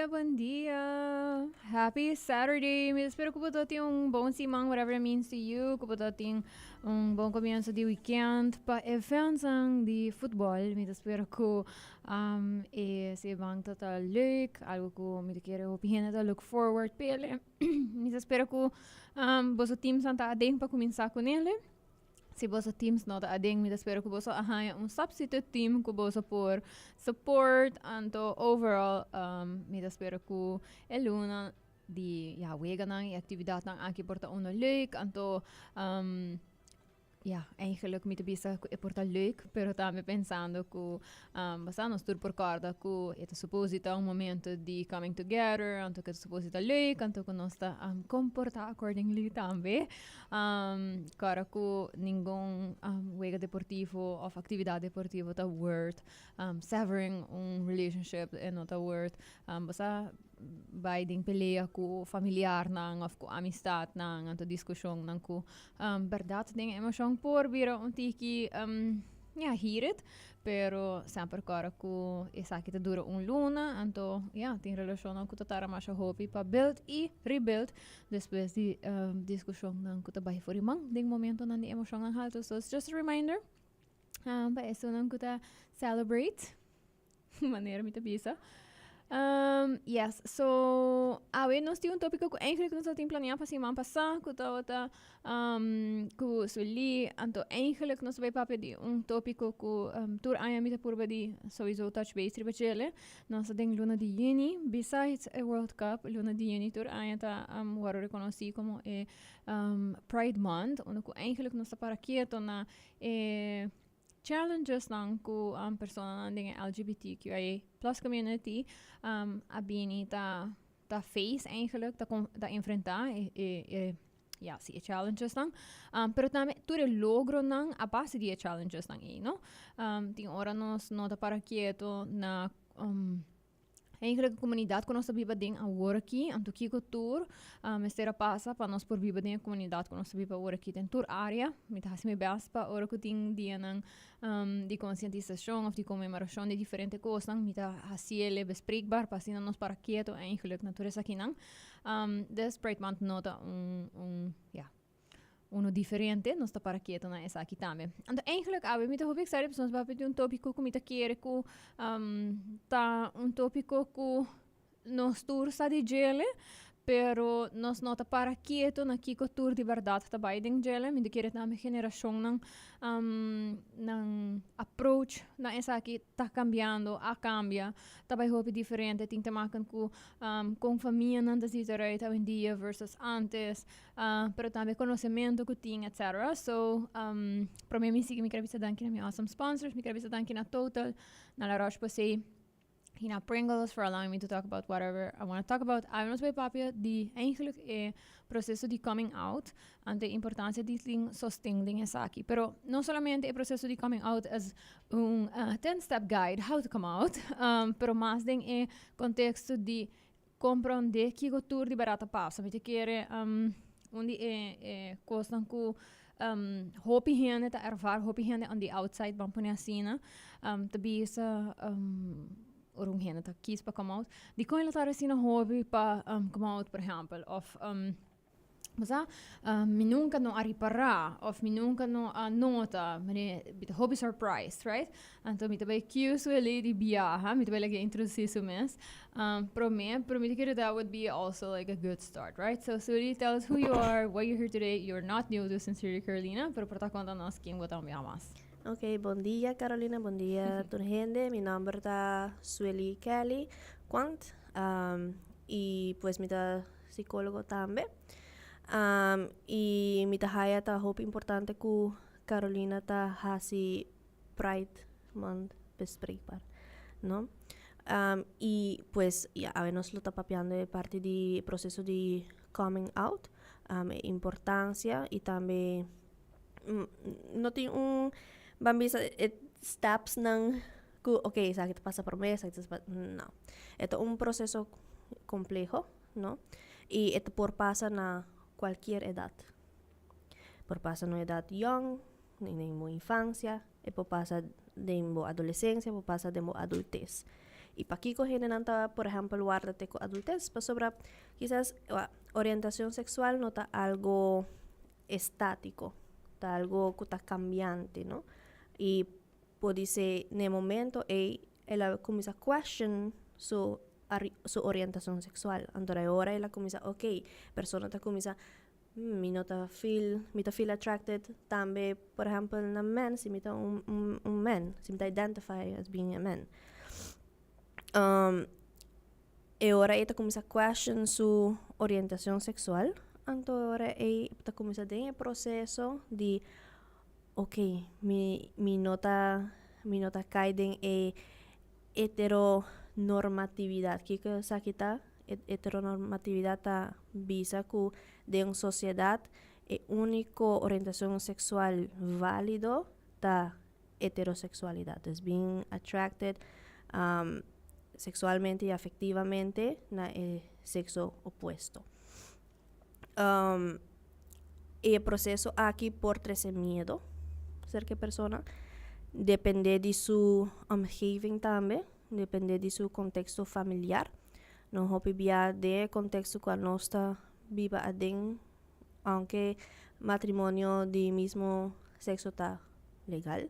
dia, bon dia. Happy Saturday. Mi ta spera ku bo tin un bon siman, whatever it means to you. Ku bo tin un bon komienso di weekend pa e fansnan di futbòl. Mi ta spera ku e siman ta ta leuk, algu ku mi ta kere hopi hende ta look forward p'e. Mi ta spera ku boso teamsnan ta aden pa kuminsá kunele. Si boso teams no ta aden, mi ta spera ku boso a haña un substitute team ku boso por support. Anto overall mi ta spera ku e luna di ya weganan i aktividatnan aki por ta uno leuk. Anto ya eigenlijk mi ta bisa ku e por ta leuk, pero tambe pensando ku Basta nos tur por kòrda ku e ta supos di ta un momento di coming together, anto ku e ta supos di ta leuk, anto ku nos ta komportá accordingly tambe. Kòrda ku ningun wega deportivo òf aktividat deportivo ta worth severing un relationship, e no ta worth basta bai den pelea ku familiarnan òf ku amistatnan, anto diskushonnan ku bèrdat den emoshon por bira un tiki ya heated. Pero semper kòrda ku esaki ta dura un luna, anto ya, tin relashonnan ku ta tarda masha hopi pa build i rebuild despues di diskushonnan ku ta bai for di man den momentonan di emoshonnan haltu. So it's just a reminder pa esunnan ku ta celebrate. Manera mi ta bisa. Yes, so awe nos tin un tópiko ku eigenlijk nos a tin planeá pa siman pasá, ku tabata ku Suely. Anto eigenlijk nos ta bai papia di un tópiko ku tur aña mi ta purba di sowieso touch base riba djele. Nos ta den luna di yüni, besides e World Cup, luna di yüni tur aña ta wòrdu rekonosí komo e Pride Month, unda ku eigenlijk nos ta para keto na e challengesnan ku personanan den e LGBTQIA plus community a bini ta ta face eigenlijk, ta ta enfrenta e e e ya si e challengesnan. Pero tambe tur e logronan a base di e challengesnan ei, no. Tin ora nos no ta para kieto na Eigenlijk e komunidat ku nos ta biba den awor aki, anto kiko tur mester a pasa pa nos por biba den e komunidat ku nos ta biba awor aki den tur área. Mi ta hasi mi bèst pa ora ku tin dianan di konsientisashon òf di konmemorashon di diferente kosnan, mi ta hasiel bespreekbaar pa asina nos para keto eigenlijk na tur esakinan. Dus Pride Month no ta un ya. Uno diferente, nos ta para keto na esaki tambe. Anto eigenlijk awe mi ta hopi excited pasobra nos papia di un topico ku mi ta kere ku ta un topico ku nos tur sa di djele, pero nos no ta para keto na kiko tur di bèrdat ta bai den djele. Mi ta kere tambe generashonnan nan approach na esaki ta kambiando, a kambia, ta bai hopi diferente, tin te maken ku kon famianan ta zit eruit awendia versus antes. Pero tambe konosementu ku tin etcetera. So prome mi sigui mi kere bisa danki na mi awesome sponsors, mi kere bisa danki na Total, na La Roche Posay y na Pringles for allowing me to talk about whatever I wanna talk about. Awe nos bay papia di eigenlijk e proceso di coming out, anto e importancia di tin sosten den esaki. Pero no solamente e proceso di coming out as un ten step guide how to come out, pero mas den e contexto di Komprondé kiko tur di bèrdat ta pasa. Mi ta kere un di e e kosnan ku hopi hende ta ervaar, hopi hende on the outside, ban pone asina, ta bisa ora un hende ta kis pa come out, dikon el a tarda asina hopi pa come out, por ehèmpel, òf Bo sa, mi nunca no a ripará of mi nunca no a nota, mane mi ta hopi surprised, right? Anto mi ta bai kiu su e lady biaha, mi ta bai lag'é introducí su mes promé, pero mi ta kere that would be also like a good start, right? So Suely, tell us who you are, why you're here today, you're not new to Sincerely Carolina, pero por ta konta nos ken bo ta un biaha mas. Ok, bon dia Carolina, bon dia tur hende. Mi nomber ta Suely Kelly Quant, y pues mi ta psicólogo tambe. Y mi ta haya ta hopi importante cu Carolina ta haci Pride Month bespreekbaar, no? Y pues ya awe nos lo ta papiando e parti di proceso di coming out, e importancia y tambe no tin un ban bisa e stepsnan cu ok esaki ta pasa prome, esaki ta pasa, no. E ta un proceso compleho, no? Y e ta por pasa na cualkier edad. Por pasa na un edad young, den bo infancia, e por pasa den bo adolescencia, e por pasa den bo adultez. Y pakico hendenan ta, por ehempel, warda te cu adultez? Pasobra kisas orientacion sexual no ta algo estatico, ta algo cu ta cambiante, no? Y podise n'e momento ey el a cuminsa question su su orientacion sexual. Anto e ora el a cuminsa, ok, persona ta cuminsa, Mi no ta feel, mi ta feel attracted tambe, por ehempel, na men, si mi ta un, un, un man, si mi ta identify as being a man. E ora ei ta cuminsa question su orientacion sexual, anto e ora ei ta cuminsa den e proceso di, ok, mi, mi no ta, mi no ta cay den e heteronormatividad. Kiko esaki ta? Heteronormatividad ta bisa ku den un sosiedat e úniko orientashon seksual válido ta heterosexualidad. Dus being attracted seksualmente i afektivamente na e sekso opuesto. E proseso aki por trese miedo serka e persona, depende di su omgeving tambe, depende di su konteksto familiar. No hopi bia den e konteksto ku anos ta biba aden, aunke matrimonio di mismo sekso ta legal,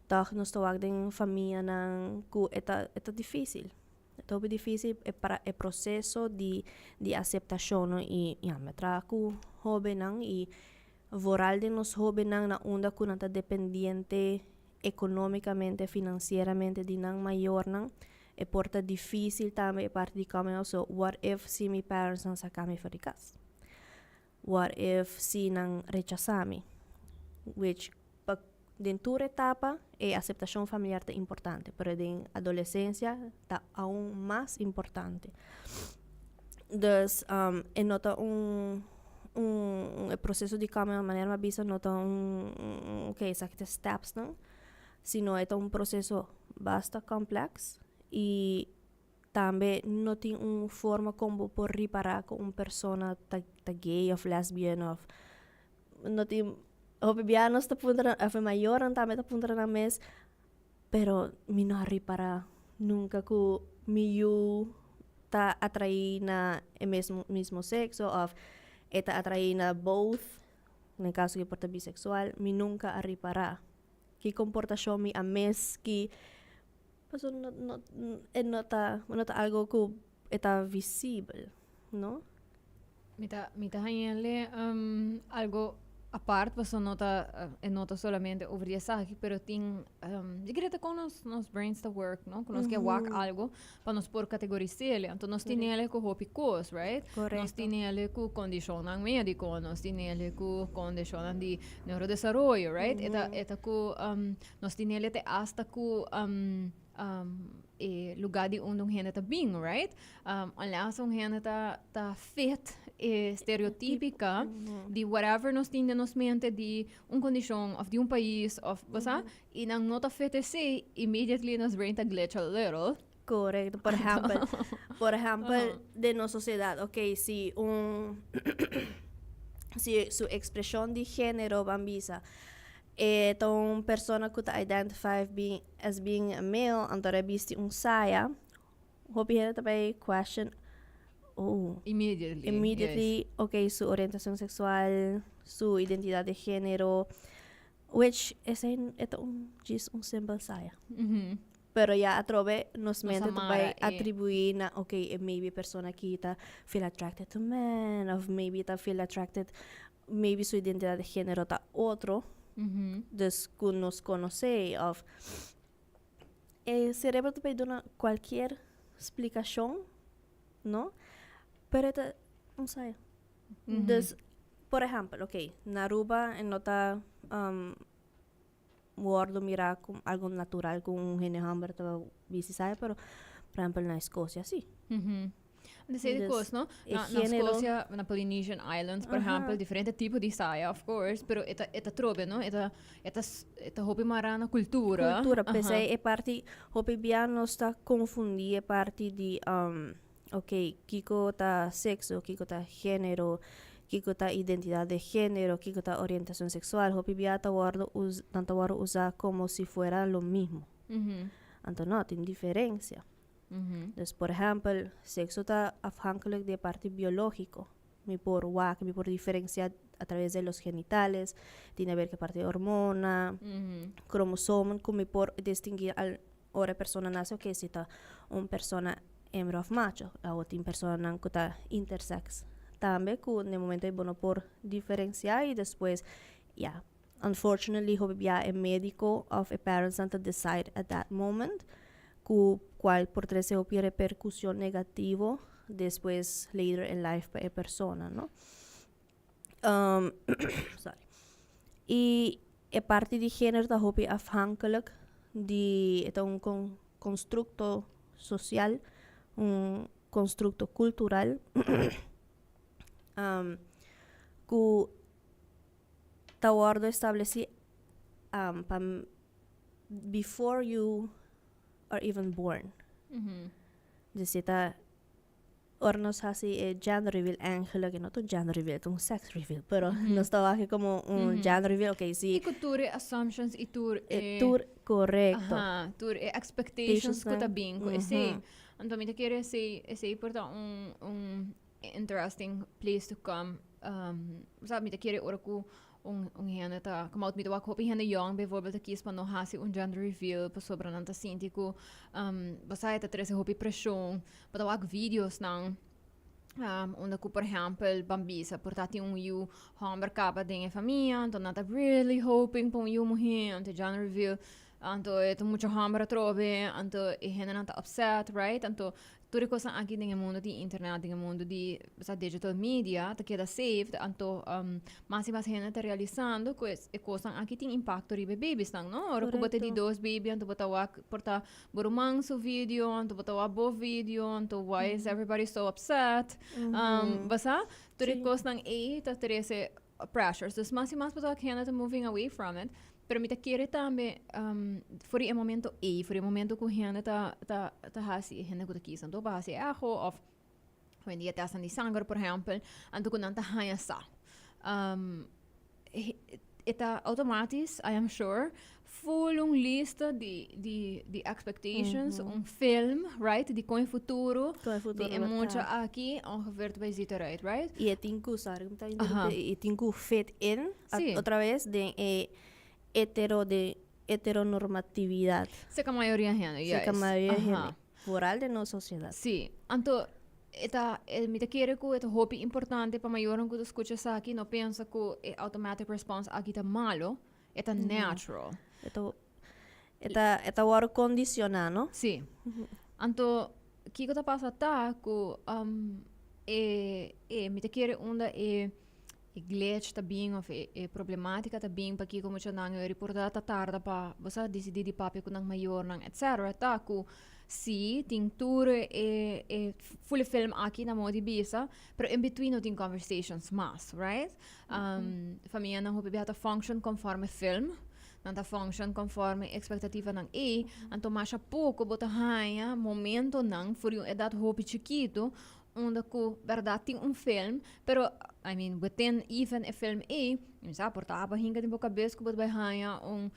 tòg nos ta wak den famianan ku e ta e ta difísil. E ta hopi difísil e para e proseso di di aseptashon no i ya mi a traha ku hóbennan i vooral den nos hóbennan na unda ku nan ta dependiente ekonómikamente, finansieramente di nan mayornan, e por ta difísil tambe e parti di coming out, so what if si mi parents nan saka mi for di kas? What if si nan rechasá mi? Which pa den tur etapa e aseptashon familiar ta importante, pero den adolesensia ta aun mas importante. Dus e no ta un un e proseso di coming out manera mi a bisa no ta un un ok esaki ta e stepsnan, sino e ta un proseso basta complex y Tambe no tin un forma kon bo por ripará ku un persona ta ta gay òf lesbian òf no tin hopi bia nos ta puntra òf e mayornan tambe ta puntra nan mes pero mi no a ripará nunka ku mi yu ta atraí na e mesmo mismo sekso òf e ta atraí na both den kaso ku e por ta biseksual mi nunka a ripará ki komportashon mi a mes ki Pasobra no no e no ta no ta algo ku e ta visibel, no? Mi ta mi ta hañ'e algo apart pasobra no ta e no ta solamente over di esaki pero tin yo kere ta kon nos nos brains ta work no ku nos ke wak algo pa nos por kategoris'e anto nos tin'e ku hopi kos right nos tin'e ku kondishonnan mediko nos tin'e ku kondishonnan di neurodesaroyo right e ta e ta ku Nos tin ele te hasta ku e lugar di unda un hende ta bin, right? Unless un hende ta ta fit e stereotípica di whatever nos tin den nos mente di un kondishon of di un pais of bo sa, i nan no ta fit esei, immediately nos brain ta glitch a little. Correcto. Por ehempel, por ehempel, den nos sociedad, ok, si un si su expresion di genero ban bisa E ta un persona ku ta identify being as being a male, anto e bisti un saya, hopi hende ta bai question, oh, Immediately, immediately, yes. ok, su orientacion sexual, su identidad de genero, which esei e ta un djis un simpel saya. Pero ya atrobe nos Nos mente ta a bai mara e. atribuí na ok, e maybe e persona aki ta feel attracted to men, of maybe ta feel attracted maybe su identidad de género ta otro, dus ku nos konosé of e cerebro ta por duna cualkier splicacion, no? Pero e ta un saya. Dus, por ehempel, ok, na Aruba e no ta wordo mira como algo natural cu un hende homber ta bisti saya, pero por ehempel na Escocia si. Desey di cos, no? E Na, na genero. Escocia, na Polynesian Islands, por ehempel, diferente tipo di saya, of course, pero e ta, e ta trobe, no? E ta, e ta, e ta hopi mará na cultura. Cultura, p'esei e parti, hopi bia nos ta confundí e parti di, ok, kiko ta sexo, kiko ta genero, kiko ta identidad de genero, kiko ta orientacion sexual, hopi bia ta wordo us, nan ta wordo usa como si fuera lo mismo. Anto no, tin diferencia. Dus, por ehempel, sexo ta afhankelijk di e parti biologico. Mi por wak, mi por diferencia a través de los genitales, tin haber cu e parti hormona, cromosomen, cu mi por distingui al ora e persona nace, ok, si ta un persona hembra of macho. Awo tin personanan cu ta intersex tambe, cu na e momento ey bo no por diferencia y despues, ya, unfortunately hopi bia e medico of e parentsnan ta decide at that moment, cu cual por trece hopi repercusion negativo despues later in life pa e persona, no. Sorry. Y e parti di genero ta hopi afhankelijk di, e ta un constructo social, un constructo cultural, cu ta wordo estableci pa before you are even born. Dus e ta ora nos haci e gender reveal eigenlijk, e no ta un gender reveal, e ta un sex reveal, pero nos ta wak como un gender reveal, okay, si. Y cu tur e assumptions y tur e. E tur, correcto. Aha, tur e expectations cu ta bin cu esey. Anto mi ta kere esey, esey por ta un, un interesting place to come. Sa mi ta kere ora cu un hende ta come out, mi ta wak hopi hende yong bijvoorbeeld ta kies pa no haci un gender reveal pasobra nan ta sinti cu bo sa e ta trece hopi presion. Bo ta wak videosnan unda cu por ehempel ban bisa por ta tin un yu homber caba den e famia, anto nan ta really hoping pa un yu muhe, anto e gender reveal, anto e ta mucho homber atrobe, anto e hendenan ta upset, right? Anto tur e kosnan aki den e mundo di internet, den e mundo di sa digital media ta keda saved, anto mas y mas hende ta realisando ku e kosnan aki tin impacto riba e babiesnan, no? Ora ku bo ta di dos baby anto bo ta wak por ta bo ruman su video, anto bo ta wak bo video, anto why is everybody so upset? Bo sa? Tur e kosnan ei ta trese pressures. Dus mas y mas bo ta wak hende ta moving away from it. Pero mi ta kere tambe for di e momento ei, for di e momento ku hende ta ta ta hasi, hende ku ta kisa anto pa hasi e ajo òf hoendia tèstnan di sanger por ehèmpel, anto ku nan ta haña sa. E ta outomatis, I am sure, ful un lista di di di expectations, un film, right, di kon e futuro di e mucha aki ongeveer ta bai zita eruit, right? I e tin ku, sorry ku mi ta interumpi, e tin ku fit in otra vez den e hetero de heteronormatividad. Seka mayoria hende, juist. Seka mayoria hende, vooral den nos sociedad. Sí, anto e ta, mi ta kere ku e ta hopi importante pa mayornan ku ta skucha esaki no pensa ku e automatic response aki ta malo, e ta natural. E ta, e ta, e ta wòrdu kondisioná, no? Sí. Anto, kiko ta pasa ta ku e, e, mi ta kere unda e E glitch ta bin of e problematica ta bin pakico muchanan e reporta ta tarda pa bo sa dicidi di papia cu nan mayornan etc. Ta cu si tin tur e e full film aki na modo di bisa pero in between no tin conversations mas, right? Famianan hopi biaha ta function conforme film, nan ta function conforme expectativanan ey, anto masha poco bo ta haya momentonan for di un edad hopi chikito unda cu berdad tin un film, pero I mean within even e film ey, mi sa por ta aba hinca den bo cabes cu bo ta bay haya un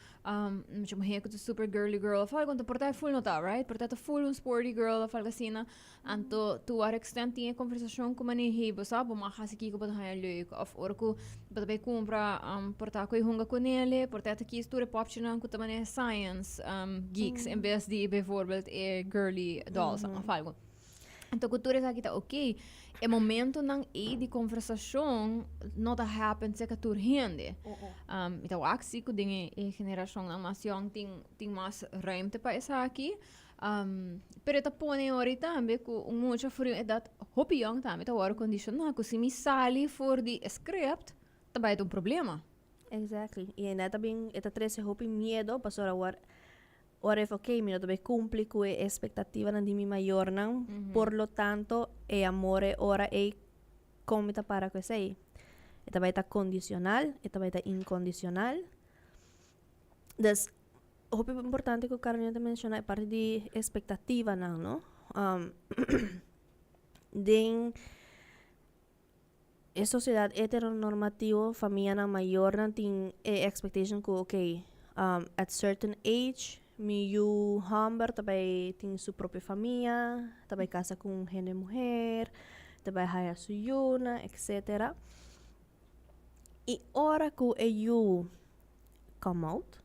mucha muher cu ta super girly girl of algo, anto por ta e full no ta, right? Por ta ta full un sporty girl of algo asina, anto to what extent tin e conversacion cu manera hey bo sa bo mag haci kico bo ta haya leuk of ora cu bo ta bay cumpra por ta cu e hunga cu nele, por ta ta kies tur e popchinan cu ta manera science geeks en bes di bijvoorbeeld e girly dolls of algo. Anto ku tur esaki ta ok. E momentonan ei di konversashon no ta happen serka tur hende. Mi ta wak si ku den e generashonnan mas yòn tin mas ruimte pa esaki. Pero e ta pone ora tambe ku un mucha for di un edat hopi yòn tambe ta wòrdu kondishoná ku si mi sali for di e script ta bai ta un problema. Exactly. I e ta bin e ta trese hopi miedo pasobra awor Ora e ok, mi no ta bay cumpli cu e expectativanan di mi mayornan, por lo tanto e amor e ora ey con mi ta para cu esey? E ta bay ta condicional? E ta bay ta incondicional? Dus, hopi importante cu Carolina ta menciona e parti di expectativanan, no? Den e sociedad heteronormativo famianan mayornan tin e expectation cu ok, at certain age. Mi yu hòmber ta bai tin su propio famia, ta bai kasa ku un hende muher, ta bai haya su yunan, etcetera. I ora ku e yu come out,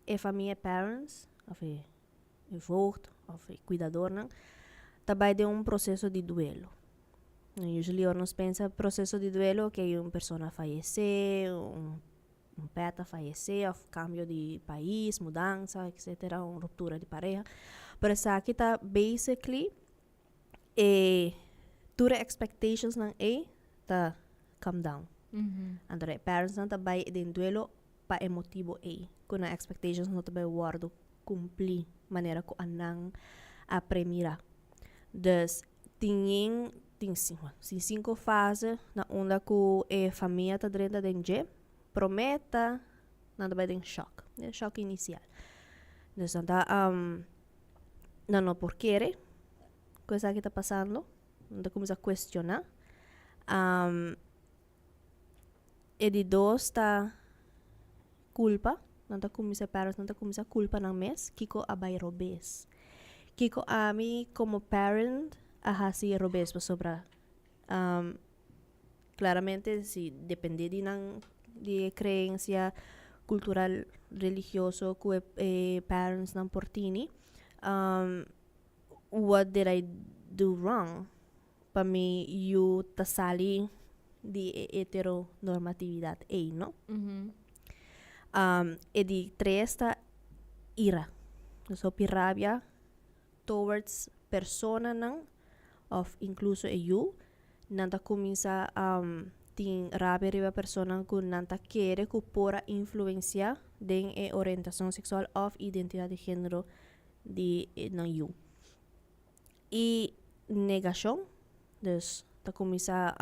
e famia, e parents, òf e voogd, òf e kuidadornan, ta bai den un proseso di duelo. Usually ora nos pensa proseso di duelo, ok, un persona a fayesé, un pet a fayesé, òf kambio di pais, mudansa, etcetera, un ruptura di pareha. Pero esaki ta basically e tur e expectationsnan ei ta come down. Anto e parentsnan ta bai den duelo pa e motibo ei, ku nan expectations no ta bai wòrdu kumplí manera ku anan a premirá. Dus tin yen, tin tin sinku fase na unda ku e famia ta drenta den dje. Promé ta nan ta bai den shòk, den shòk inisial. Dus nan ta nan no por kere ku esaki ta pasando, nan ta kuminsá kuestioná. E di dos ta kulpa, nan ta kuminsá, parents nan ta kuminsá kulpa nan mes kiko a bai robes. Kiko ami komo parent a hasi robes pasobra klaramente si depende di nan di e kreensia kultural religioso ku e parents nan por tini, what did I do wrong? Pa mi yu ta sali di e heteronormatividad ei, no? E di tres ta ira. Nos hopi rabia towards personanan of incluso e yu. Nan ta cuminsa tin rabia riba personanan cu nan ta kere cu por a influencia den e orientacion sexual of identidad di genero di nan yu. Y negacion, dus ta cuminsa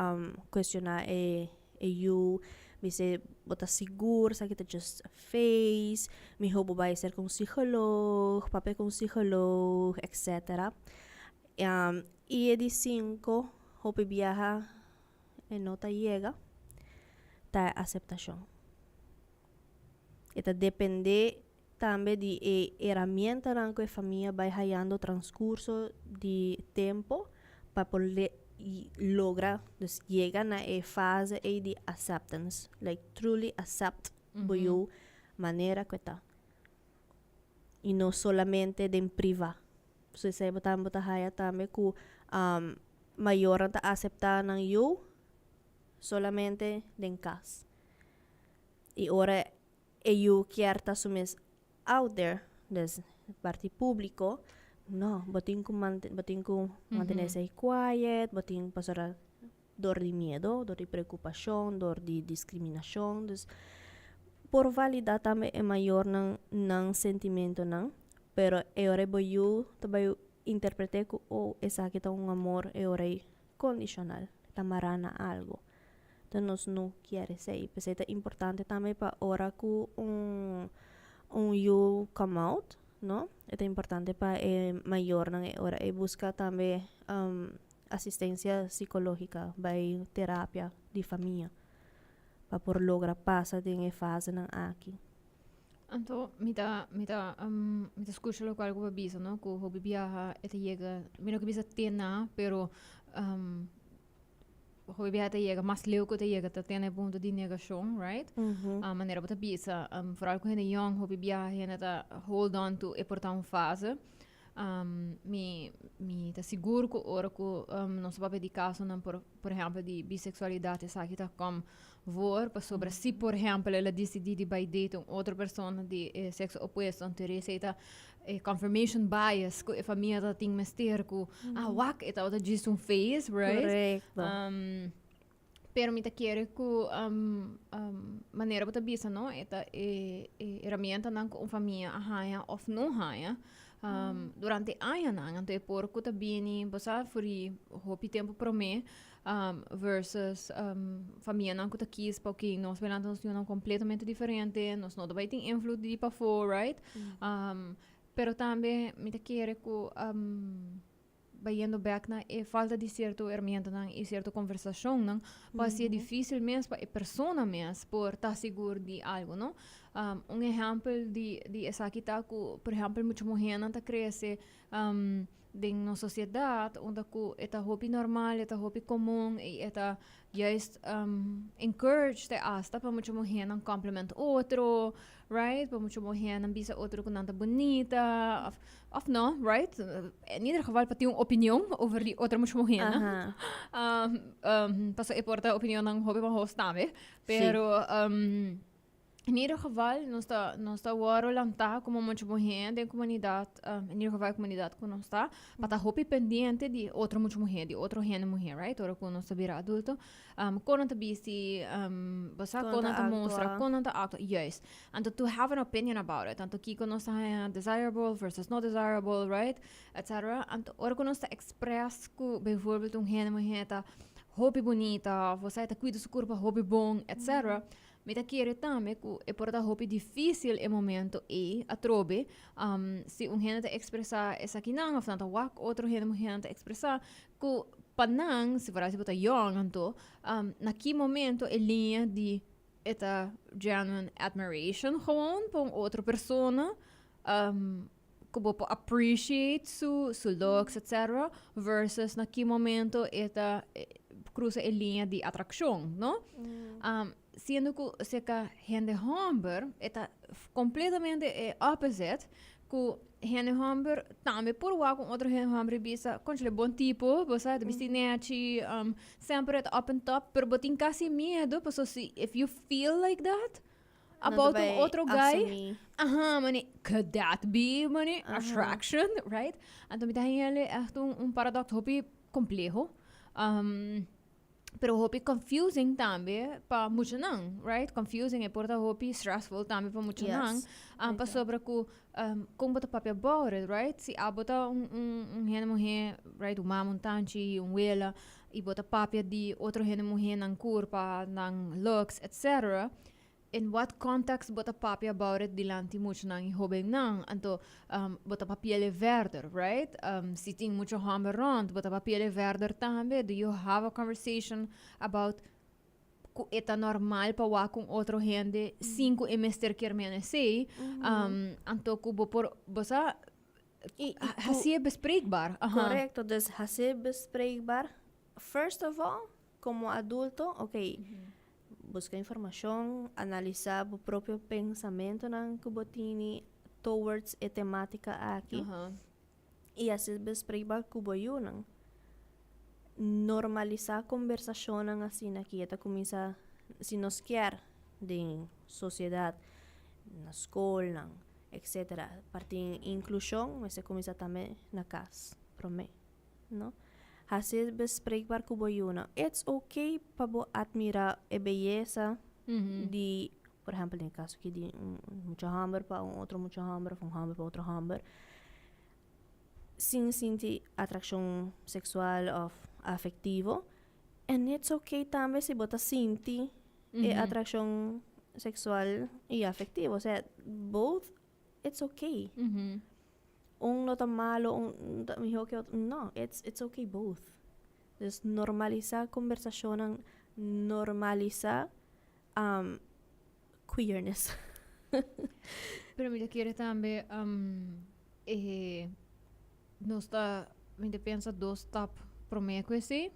cuestiona e yu, bis'e bo ta sigur esaki ta just a phase, miho bo bay cerca un psicoloog, papia cu un psicoloog, etcetera. Y e di cinco, hopi biaha e no ta yega, ta e aceptacion. E ta depende tambe di e herramientanan ku e famia bai hayando transkurso di tempo pa por logra, dus yega na e fase ei di acceptance, like truly accept bo yu manera ku e ta. I no solamente den priva. So esei bo tambe bo ta haya tambe ku mayornan ta aseptá nan yu solamente den kas. I ora e yu kier ta su mes out there, dus parti publico, no, bo tin cu bo tin cu mantene esey quiet, bo tin pasobra door di miedo, door di preocupacion, door di discriminacion, dus por valida tambe e mayornan nan sentimentonan, pero e ora bo yu ta bay interprete cu oh esaki ta un amor e ora ey condicional, ta mara na algo. Entonces nos no kier esey. P'esey ta importante tambe pa ora cu un yu come out, no? E ta importante pa e mayornan e ora ey busca tambe asistencia psicologica, bay terapia di famia pa por logra pasa den e fasenan aki. Anto mi ta scucha locual cu bo a bisa, no? Cu hopi biaha e ta yega, mi no ke bisa te na, pero hopi biaha ta yega mas leu ku ta yega ta tene punto di negacion, right? Manera bo ta bisa, vooral ku hende yong, hopi biaha hende ta hold on to e por ta un fase. Mi ta sigur ku ora ku nos ta papia di kasonan por ehempel di bisexualidad, esaki ta kom voor pasobra si por ehempel el a disidí di bai date un otro persona di e sexo opuesto, anto esei ta e confirmation bias ku e famia ta tin mester ku ah wak e tabata djis un phase, right? Correcto. Pero mi ta kere ku manera bo ta bisa, no, e ta e herramientanan ku un famia a haña òf no haña durante añanan. Anto e por ku ta bini bo sa for di hopi tempu promé versus famianan ku ta kis pa oke nos bai lanta nos yunan kompletamente diferente, nos no ta bai tin invloed di pafó, right? Pero tambe mi ta kere ku. Bayendo bek na e falta di cierto herramientanan y cierto conversacionnan, pa hacié difícil mes pa e persona mes por ta sigur di algo, no? Un ehempel di esaki ta cu, por ehempel, mucha muhernan ta crece den nos sociedad unda cu e ta hopi normal, e ta hopi comun y e ta juist encouraged te hasta pa mucha muhernan compliment otro, right? Pa mucha muhernan bisa otro cu nan ta bunita of, of no, right? In ieder geval pa tin un opinion over di otro mucha muhernan. Pasobra e por ta opinionnan hopi mahos tambe. Pero in ieder geval nos ta wòrdu lantá komo mucha muhé den komunidat, in ieder geval e komunidat ku nos ta, pa ta hopi pendiente di otro mucha muhé, di otro hende muhé, right? Ora ku nos ta bira adulto, kon nan ta bisti, bo sa, kon nan ta mustra, kon nan ta aktua, juist. Anto to have an opinion about it, anto kiko nos ta haña desirable versus not desirable, right? Etcetera. Anto ora ku nos ta express ku bijvoorbeeld un hende muhé ta hopi bunita òf bo sa e ta kuida su kurpa hopi bon, etcetera. Mi ta kere tambe ku e por ta hopi difísil e momento ei atrobe, si un hende ta ekspresá esakinan òf nan ta wak otro hende muhénan ta ekspresá ku pa nan, si foral si bo ta yòn anto, na ki momento e liña di e ta genuine admiration gewoon pa un otro persona, ku bo por appreciate su looks etcetera versus na ki momento e ta cruza e liña di atraccion, no? Siendo ku cerca hende homber e ta completamente e opposite, ku hende homber tambe por wak un otro hende homber y bisa, conchale, bon tipo, bo sa, ta bisti nechi, semper e ta up and top, pero bo tin casi miedo pasobra si if you feel like that about un otro guy, aha, mane, could that be, mane, attraction, right? Anto mi ta haña echt un paradox hopi compleho, pero hopi confusing tambe pa muchanan, right? Confusing, e por ta hopi stressful tambe pa muchanan, pasobra ku kon bo ta papia about it, right? Si abo ta un hende muhé, right, un mama, un tanchi, un wela, i bo ta papia di otro hende muhé nan kurpa, nan looks, etc. In what context bo ta papia about it dilanti muchanan i hobennan? Anto bo ta papi'el verder, right? Si tin mucho hòmber rònt, bo ta papi'el verder tambe? Do you have a conversation about ku e ta normal pa wak un otro hende sin ku e mester kier meen esei? Anto ku bo por, bo sa, hasié bespreekbaar. Correcto, dus hasié bespreekbaar. First of all, como adulto, ok, busca informacion, analisa bo propio pensamentonan cu bo tini towards e tematica aki. Y haci bespreekbaar cu bo yunan. Normalisa conversacionnan asina aki. E ta cuminsa, si nos kier den sociedad, na scolnan, etcetera, parti inclusion mester cuminsa tambe na cas prome, no? Haci bespreekbaar cu bo yunan. It's okay pa bo admira e beyesa di, por ehempel den e caso aki di un mucha homber pa un otro mucha homber of un homber pa otro homber, sin sinti atraccion sexual of afectivo. And it's okay tambe si bo ta sinti e atraccion sexual y afectivo. Osea, both it's okay. Un no ta malo, un ta miho ke otro. No, it's okay both. Dus normalisa conversacionnan, normalisa queerness. Pero mi ta kere tambe e nos ta, mi ta pensa dos stap prome ku esei.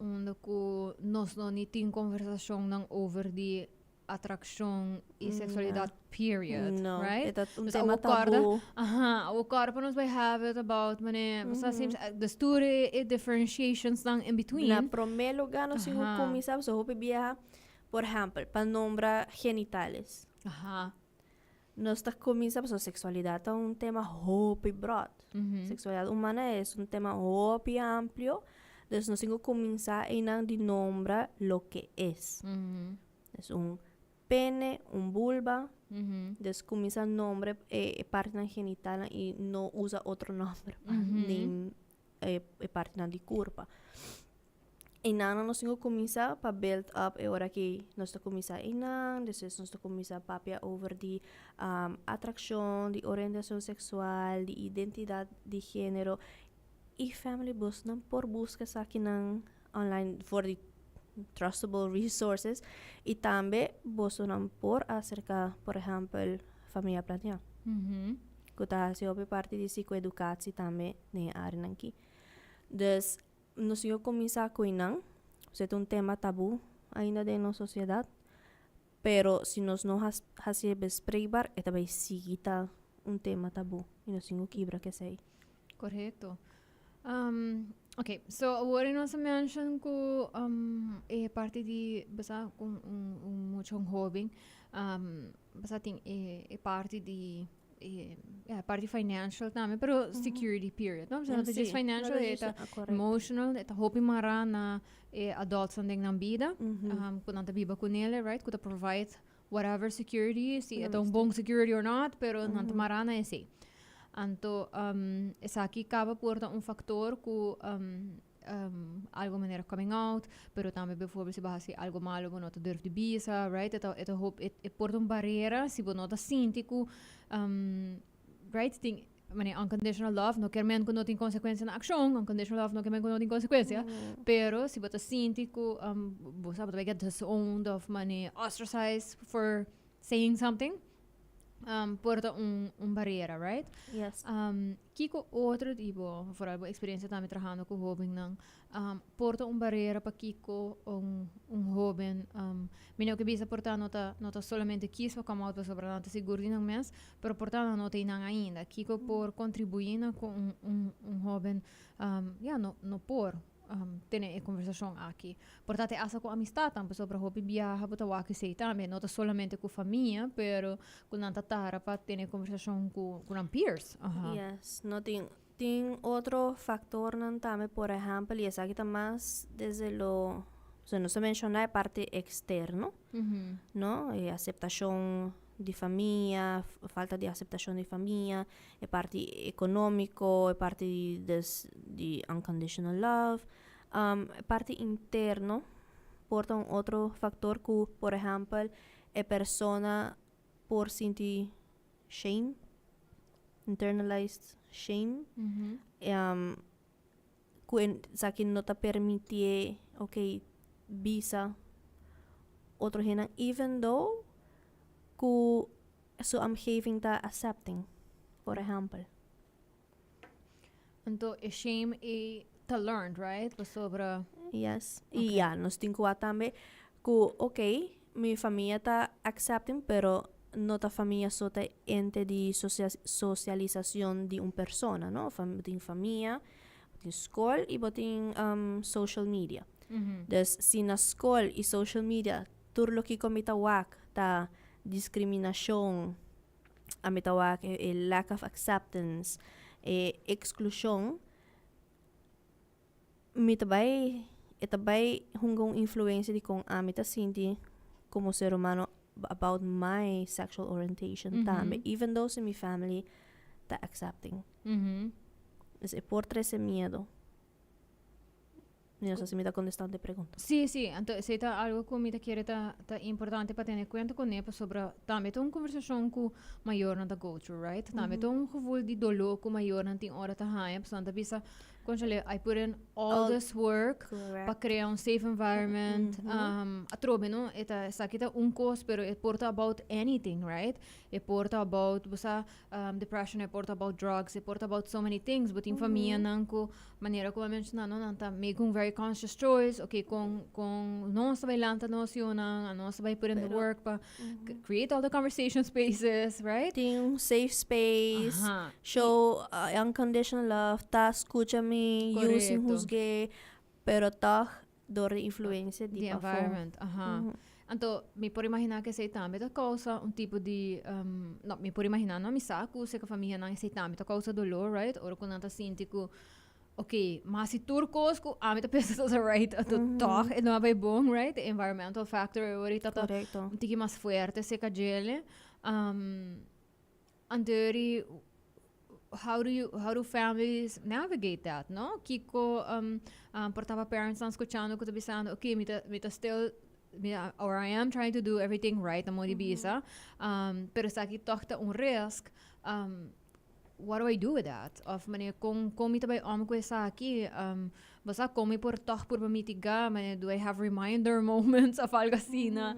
Unda ku nos no ni tin conversacionnan over di atraccion y sexualidad, period. No, right? E ta un Dus tema awo corda, taboe. Aha, awo corda pa nos bay have it about mane, mm -hmm. Dus tur e differentiations dan in between. Na prome lugar nos tin cu cuminsa, pasobra hopi biaha, por ehempel, pa nombra genitales. Nos ta cuminsa, pasobra sexualidad ta un tema hopi broad. Sexualidad humana es un tema hopi amplio. Dus nos tin cu cuminsa einan di nombra loke es. Es un pene, un vulva. Dus cuminsa nombre e partinan genitalnan y no usa otro nomber pa name e partinan di curpa. Einan nos tin ku kuminsá pa build up e ora ki nos ta kuminsá einan, despues nos ta kuminsá papia over di atrakshon, di orientashon seksual, di identidat di género i family bosnan por buska esakinan online for di trustable resources i tambe bosonan por aserká por ehèmpel Famia Planeá ku ta hasi hopi parti di psikoedukatsie tambe den e áreanan aki. Dus nos tin ku kuminsá ku einan, pasobra ta un tema tabú ainda den nos sosiedat, pero si nos no hasié bespreekbaar e ta bai sigui ta un tema tabú i nos tin ku kibra ku esei. Korekto. Ok, so awor nos a mention ku e parti di basa ku un mucha un hoben basa tin e parti di e parti financial tambe pero security period no? No ta just financial e ta emotional e ta hopi mara na e adults nan den nan bida ku nan ta biba ku nele right ku ta provide whatever security si e ta un bon security or not pero nan ta mara na esei. Anto esaki kaba por ta un factor ku algo manera coming out pero tambe bijvoorbeeld si bo hasi algo malo bo no ta durf di bisa right e ta e ta hopi e por ta un barera si bo no ta sinti ku right tin manera unconditional love no kier men ku no tin consecuencia na accion unconditional love no kier men ku no tin consecuencia pero si bo ta sinti ku bo sa bo ta bay get disowned of manera ostracized for saying something por ta un barera, right? Yes. Kiko otro tipo, vooral bo experiencia tambe trahando ku hobennan, por ta un barera pa kiko un hoben, mi no ke bisa por ta no ta no ta solamente kies pa come out pasobra nan ta sigur di nan mes, pero por ta nan no ta einan ainda. Kiko por contribui na ku un hoben, ya, no por tene e conversacion aki. Por ta te hasta cu amistadnan, pasobra hopi biaha bo ta wak esey tambe. No ta solamente cu famia, pero cu nan ta tara pa tene conversacion cu nan peers. Aha. Yes, no tin tin otro factornan tambe, por ehempel, y esaki ta mas desde lo, so nos a menciona e parti externo, no, e aceptacion di famia, falta di aceptacion di famia, e parti economico, e parti des di unconditional love, e parti interno por ta un otro factor cu por ehempel e persona por sinti shame, internalized shame, cu esaki no ta permiti'e ok bisa otro hendenan even though cu su omgeving ta accepting, por ehempel. Anto e shame ei ta learned, right? Pasobra. Yes. Y ya, nos tin cu wak tambe cu ok, mi famia ta accepting pero no ta famia so ta ente di socialisacion di un persona, no? Bo tin famia, bo tin scol y bo tin social media. Dus si na scol y social media tur loke mi ta wak ta discriminacion, ami ta wak e lack of acceptance, e exclusion, mi ta bai, e ta bai hunga un influencia di con ami ta sinti como ser humano about my sexual orientation tambe, even though si mi family ta accepting. Dus e por trece miedo. Mi no sa si mi ta contestando e pregunta. Sí, sí. Anto esei ta algo cu mi ta kere ta ta importante pa tene cuenta cune pasobra tambe ta un conversacion cu mayornan ta go through, right? Tambe ta un gevoel di dolor cu mayornan tin ora ta haña pasobra nan ta bisa, Conchale, I put in all this work pa crea un safe environment. Atrobe, no? E ta, esaki ta un cos, pero e por ta about anything, right? E por ta about, bo sa, depression, e por ta about drugs, e por ta about so many things. Bo tin famianan cu Manera ku a menshoná no, nan ta make un very conscious choice, okay, kon kon nos ta bai lanta nos yunan, a nos ta bai put in the work pa create all the conversation spaces, right? Tin un safe space, show unconditional love, ta skucha mi yu sin husg'é, pero tòg dor di influencia di pafó. Di environment, aha. Anto mi por imaginá ku esei tambe ta kousa un tipo di, no, mi por imaginá no, mi sa ku seka famianan esei tambe ta kousa dolor, right? Ora ku nan ta sinti ku, ok, mi hasi tur kos ku ami ta pensa ta right, anto tòg e no a bai bon, right? E environmental factor e ora ta ta un tiki mas fuerte seka djele. Anto eri. How do families navigate that, no? Kiko por ta parents nan scuchando cu ta bisando, "Okay, mi ta still mi, or I am trying to do everything right na modi bisa, pero esaki toch ta un risk. What do I do with that?" Of manera con mi ta bay om cu esaki? Basta con mi por toch por mitiga, manera, do I have reminder moments of algo asina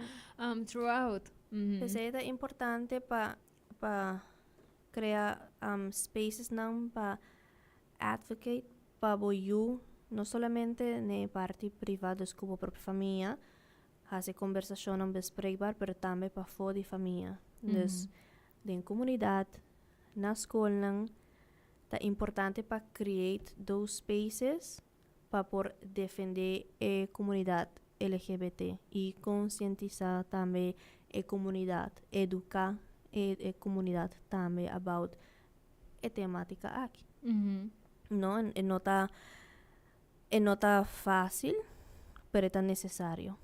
throughout? Esey ta importante pa crea spaces nan pa advocate pa bo yiu, no solamente na parti priva, dus cu bo propio famia, haci conversacion nan bespreekbaar, pero tambe pafo di famia. Dus den comunidad, na scol nan, ta importante pa create those spaces pa por defende e comunidad LGBT y concientisa tambe e comunidad, educa e comunidad tambe about e tematica aki. No, e no ta facil, pero ta necesario.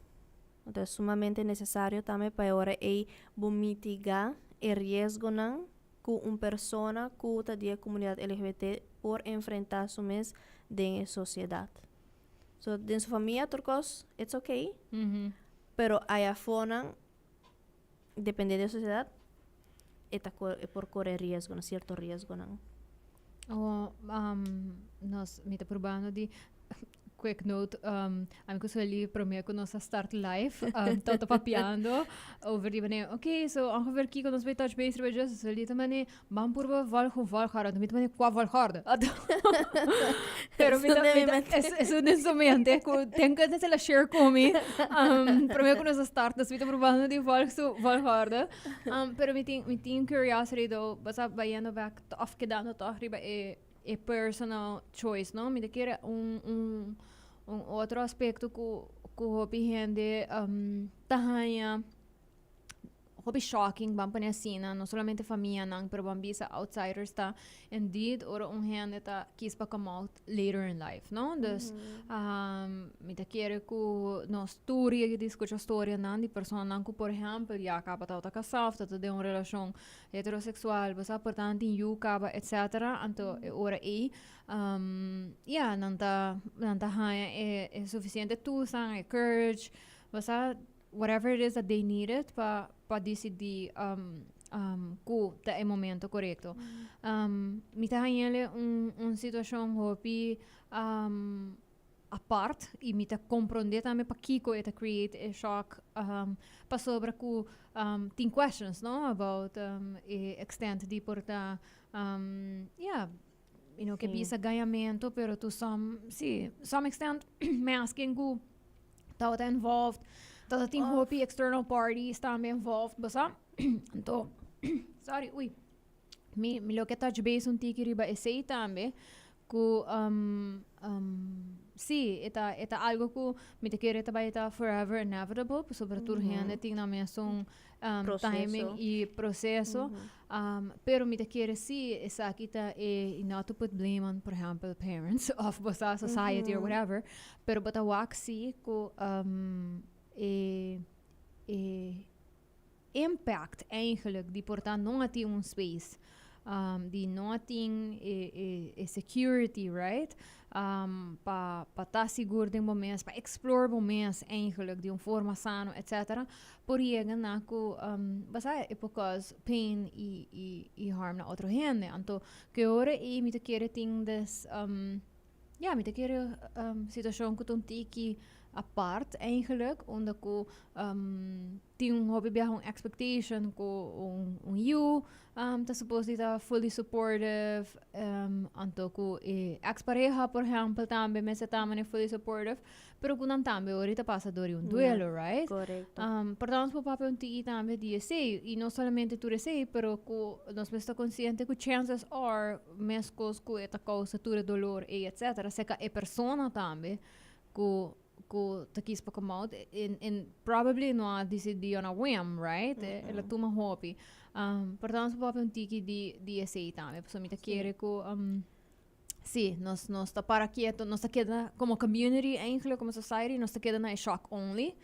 Anto, ta sumamente necesario tambe pa awor e bo mitiga e riesgo nan cu un persona cu ta di comunidad LGBT por enfrenta su mes den sociedad. So, den su famia, tur cos, it's okay, pero ayafo nan, depende di sociedad, e por core riesgo, no cierto riesgo nan. Oh, nos mi ta probando di quick note, ami cu Sueli, prome cu nos a start live, tabata papiando over di manera, okay, so ongeveer kiko nos bay touch base riba dje. Sueli ta mane, "Ban purba volg un volgorde." Mi ta mane, "Cua volgorde?" Pero mi ta es un instrumente cu ten cu se la share cu mi. Prome cu nos a start, nos mi ta probando di volg su volgorde. Pero mi tin curiosity though, basta bayendo back of kedando toch riba e personal choice, no? Mi ta kere un otro aspecto cu hopi hende ta haya hopi shocking, ban pone asina, no solamente famia nan, pero ban bisa outsiders, ta indeed ora un hende ta kies pa come out later in life, no? Dus mi ta kere cu nos tur a di scucha storia nan di persona nan cu, por ehempel, ya caba ta casa of ta den un relacion heterosexual, basta por tanto yiu caba, etc. Anto e ora ey ja, nan ta haya e suficiente tools, e courage, basta whatever it is that they needed pa decidi cu ta e momento corecto. Mi ta hayele un situacion hopi apart y mi ta comprende tambe pakico e ta create a shock, pasobra cu tin questions, no, about e extent di por ta yeah, cu bisa gañamento, pero to some, si, some extent masking cu tawata involved, tawata tin hopi external parties tambe involved, basta. Anto, sorry, ui, mi lo ke touch base un tiki riba esey tambe, cu si, e ta algo cu mi ta kere ta bay ta forever inevitable, pasobra tur hende tin na mesun Proceso. Timing y proceso. Pero mi ta kere si esaki ta e not to put blame on, por ehempel, parents of bosa society or whatever, pero bo ta wak si cu e impact eigenlijk di por ta no tin un space, di no tin e security, right, pa ta sigur den momento, pa explore momento eigenlijk di un forma sano, etc., por yega na cu basta e por cause pain y harm na otro hende. Anto cu ora e mi ta kere tin des ja, mi ta kere situacion cu ta un tiki apart eigenlijk, unda cu tin un hopi biaha un expectation cu un yiu ta supposed di ta fully supportive, anto cu e ex-pareha, por ehempel, tambe mester ta mane fully supportive, pero cu nan tambe ahorita pasa door di un duelo, right? Correcto. Por nos por papia un tiki tambe di esey, y no solamente tur esey, pero cu nos mester ta consciente cu chances are, mescos cu e ta causa tur e dolor e etc., seca e persona tambe cu ta kies pa come out in probably no a decidi on a whim, right? El a tuma hopi. Por tanto, papia un tiki di esey tambe. So mi ta kere cu Sí, nos ta para keto, nos ta keda como community eigenlijk, como society, nos ta keda na e shock only.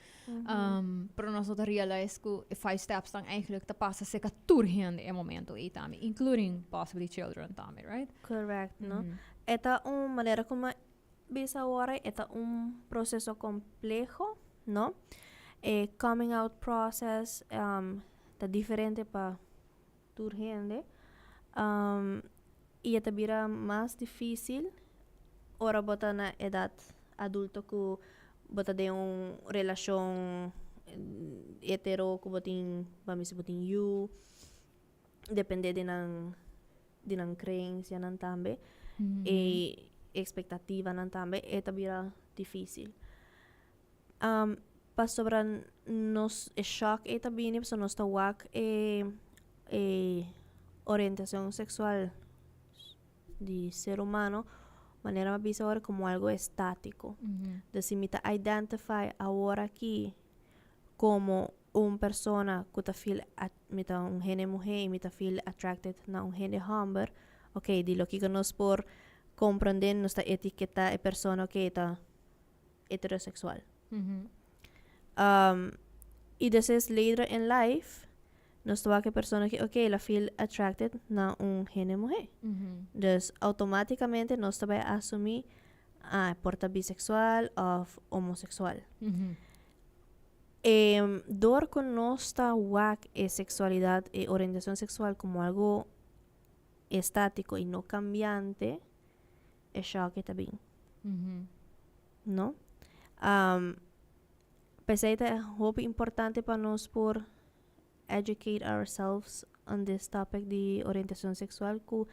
Pero nos no ta realize cu e five steps dan eigenlijk ta pasa cerca tur hende e momento ey tambe, including possibly children tambe, right? Correct, no? E ta un manera como bisa awor, e ta un proceso compleho, no? E coming out process ta diferente pa tur hende. Y e ta bira mas dificil ora bo ta na edad adulto cu bo ta den un relacion hetero cu bo tin, bami si bo tin yu, depende di nan creencianan tambe e expectativanan tambe, e ta bira dificil. Pasobra nos e shock e ta bini, so nos ta wak e orientacion sexual di ser humano, manera m'a bisa awor, como algo estatico. Dus si mi ta identify awor aki como un persona cu ta feel mi ta un hende muhe y mi ta feel attracted na un hende homber, ok, di loke cu nos por comprende, nos ta etiketa e persona cu ta heterosexual. Y despues later in life, nos ta wak e persona cu, ok, el a feel attracted na un hende muhe. Dus automaticamente nos ta bay asumi, ah, por ta bisexual of homosexual. Door cu nos ta wak e sexualidad e orientacion sexual como algo estatico y no cambiante, e shock ta bin. No? Pesey ta hopi importante pa nos por educate ourselves on this topic di orientacion sexual, cu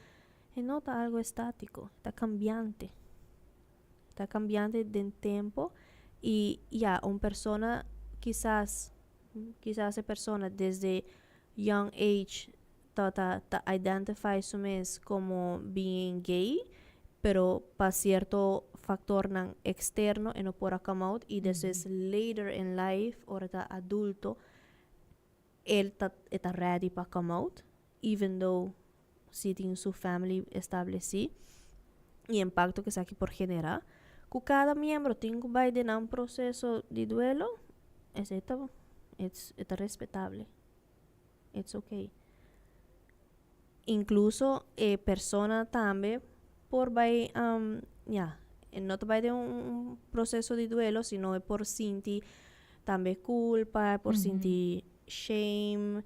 e no ta algo estatico, ta cambiante. Ta cambiante den tempo y ja, un persona kisas e persona desde young age ta identify su mes como being gay, pero pa cierto factornan externo e no por a come out y despues later in life, ora ta adulto, e ta ready pa come out, even though si tin su family estableci y impacto cu esaki por genera. Cu cada miembro tin cu bay den un proceso di duelo, esey ta respetable. It's okay. Incluso persona tambe por bay, ja, no ta bay den un proceso di duelo, sino por sinti tambe culpa, por sinti shame,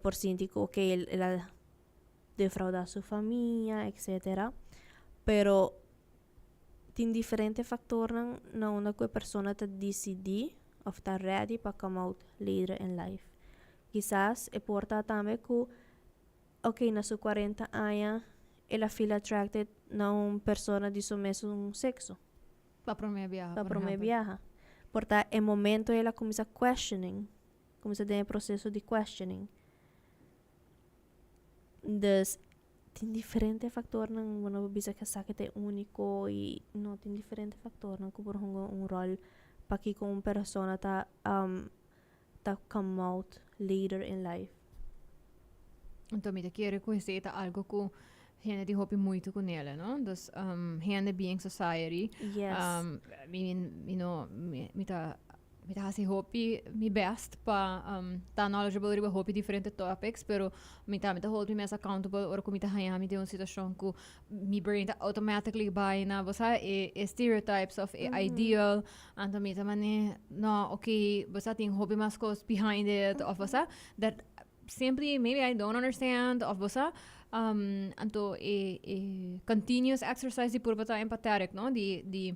por sinti cu, ok, el a defrauda su famia, etc. Pero tin diferente factornan na unda cu e persona ta decidi of ta ready pa come out later in life. Kisas e por ta tambe cu, ok, na su 40 aña el a feel attracted na un persona di su mesun sexo. Pa prome biaha. Pa prome biaha. Por ta e momento el a cuminsa questioning, cuminsa den e proceso di questioning. Dus tin diferente factornan, bueno, bisa cu esaki ta unico y no, tin diferente factornan cu por hunga un rol pa cu un persona ta come out later in life. Anto, mi ta kere cu esey ta algo cu hende tin hopi moeite cu ne, no? Dus hende being society. Mi, no, mi ta haci hopi mi best pa ta knowledgeable riba hopi diferente topics, pero mi ta hold mi mes accountable ora cu mi ta haya mi den un situacion cu mi brain ta automatically bay na, bo sa, e stereotypes of e ideal, anto mi ta mane, no, okay, bo sa, tin hopi mas cos behind it of, bo sa, that simply maybe I don't understand of, bo sa, anto e continuous exercise di purba ta empathetic, no, di di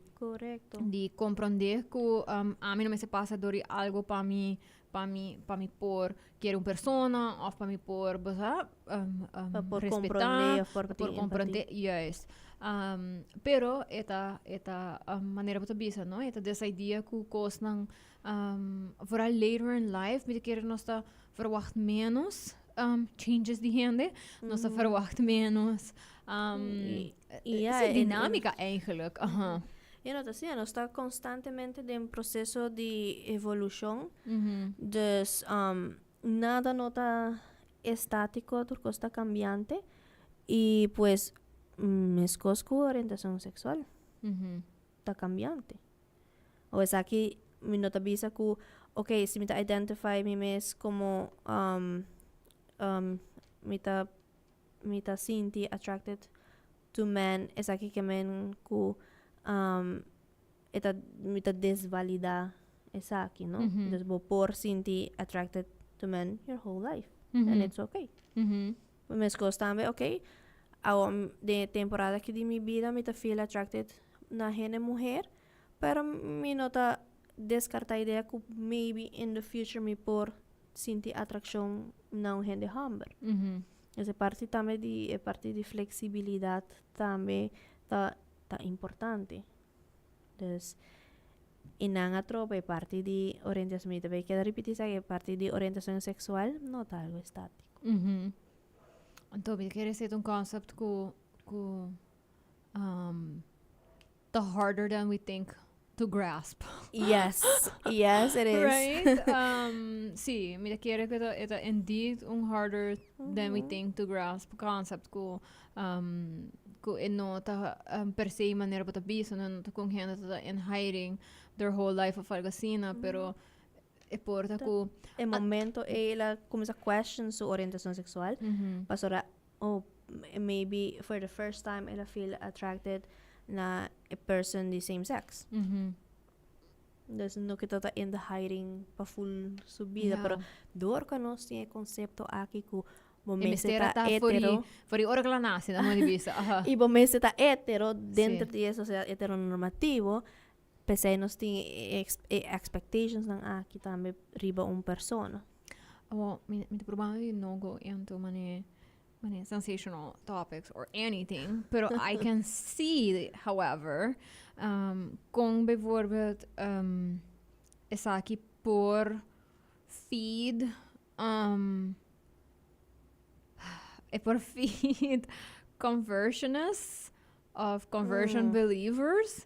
comprende cu ami no mester pasa door di algo pa mi por kere un persona of pa mi por, bo sa, Pa por respeta, comprende of por por tin comprende, empatia. Juist. Pero e ta manera bo ta bisa, no, e ta this idea cu cosnan, vooral later in life, mi ta kere nos ta verwacht menos changes di hende, nos ta verwacht menos Ja, e dinamica eigenlijk. Ja, no, asina, nos ta constantemente den proceso di evolucion. Dus nada no ta estatico, tur cos ta cambiante. Y pues Meskos ku orientashon seksual ta kambiante. O esaki mi no ta bisa ku, ok, si mi ta identify mi mes komo mi ta sinti attracted to men, esaki ke men ku mi ta desvalidá esaki, no? Dus bo por sinti attracted to men your whole life. And it's okay. Meskos tambe, ok, den temporada aki di mi bida mi ta feel attracted na hende muhé, pero mi no ta deskartá idea ku maybe in the future mi por sinti atrakshon na un hende hòmber. E parti tambe di e parti di fleksibilidat tambe ta importante. Dus einan atrobe e parti di orientashon, mi tambe keda ripití esaki, e parti di orientashon seksual no ta algu estátiko. Anto, mi ke ser un concept ku the harder than we think to grasp. Yes, it is. Right? Si, mi ke ku e ta indeed un harder than we think to grasp concept ku e no ta per se manera bo ta bisa, no ta ku hende ta in hiding their whole life of algu asina, pero e por ta ku E momento el a kuminsá question su orientashon seksual, pasó oh, maybe for the first time el a feel attracted na a person the same sex. Dus no ku ta in the hiding pa full su bida, pero dor ku nos tin e konsepto aki ku bo E mester mester ta ta hetero for di ora ku el a nase, na di bista. I bo mester ta hetero denter di e sosiedat heteronormativo, p'esei nos tin e expectations nan aki tambe riba un persona. Well, mi ta probando di no go into many sensational topics or anything, pero I can see, however, kon bijvoorbeeld esaki por feed e por feed conversionists of conversion believers.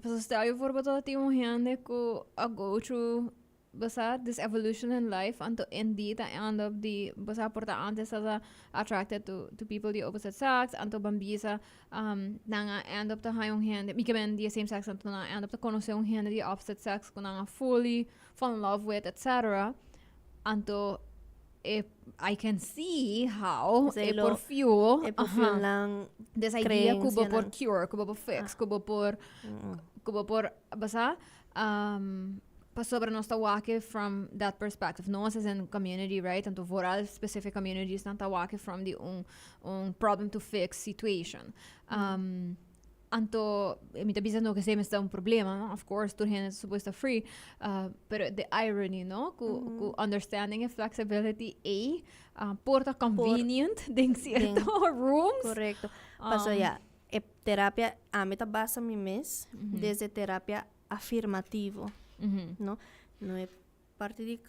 Pues stel je voor dat tin un hende ku a go through, basa, this evolution in life, anto indeed a end up di, basa, por ta antes ta attracted to people di opposite sex, anto ban bisa nan a end up ta haña un hende, mi ke men di same sex, anto nan a end up ta konosé un hende di opposite sex ku nan a fully fall in love with, etc. Anto I can see how e por fuel E por fuel nan this idea ku bo por cure, ku bo por fix, ku bo por, basa, pasobra nos ta wak from that perspective. Nos as in community, right? Anto vooral specific communities nan ta wak from the un problem to fix situation. Anto, mi ta bisa no ku esei ta un problema, no? Of course, tur hende supuesto free, pero the irony, no? Ku understanding and flexibility e por ta convenient den sierto rooms. Korekto. Paso ya, e terapia, ami ta basa mi mes desde terapia afirmativo, no? No e parti di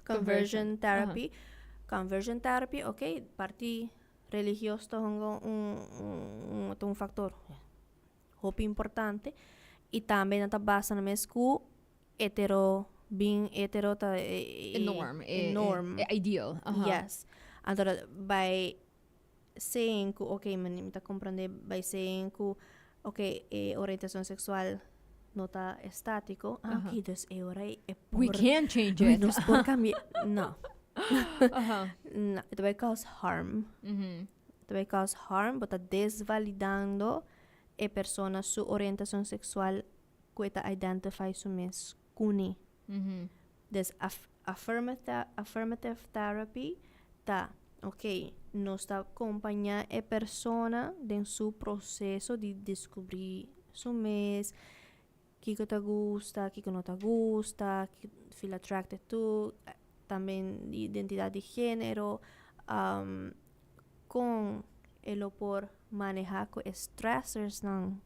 conversion therapy. Conversion therapy, ok, parti religioso ta un faktor hopi importante i tambe nan ta basa nan mes ku hetero, bin hetero ta e norm, e norm. E ideal. Yes. Anto by saying ku, ok, mi ta komprendé by saying ku, ok, e orientashon seksual no ta estátiko. Ah, ok, dus e ora e por, we can change it. Nos por kambia. No. No, it will cause harm. It will cause harm, bo ta desvalidando e persona su orientashon seksual ku e ta identify su mes kuné. Dus affirmative therapy ta, ok, nos ta kompañá e persona den su proseso di deskubrí su mes, kiko ta gusta, kiko no ta gusta, feel attracted to, tambe identidat di género, kon e lo por manehá ku e stressors nan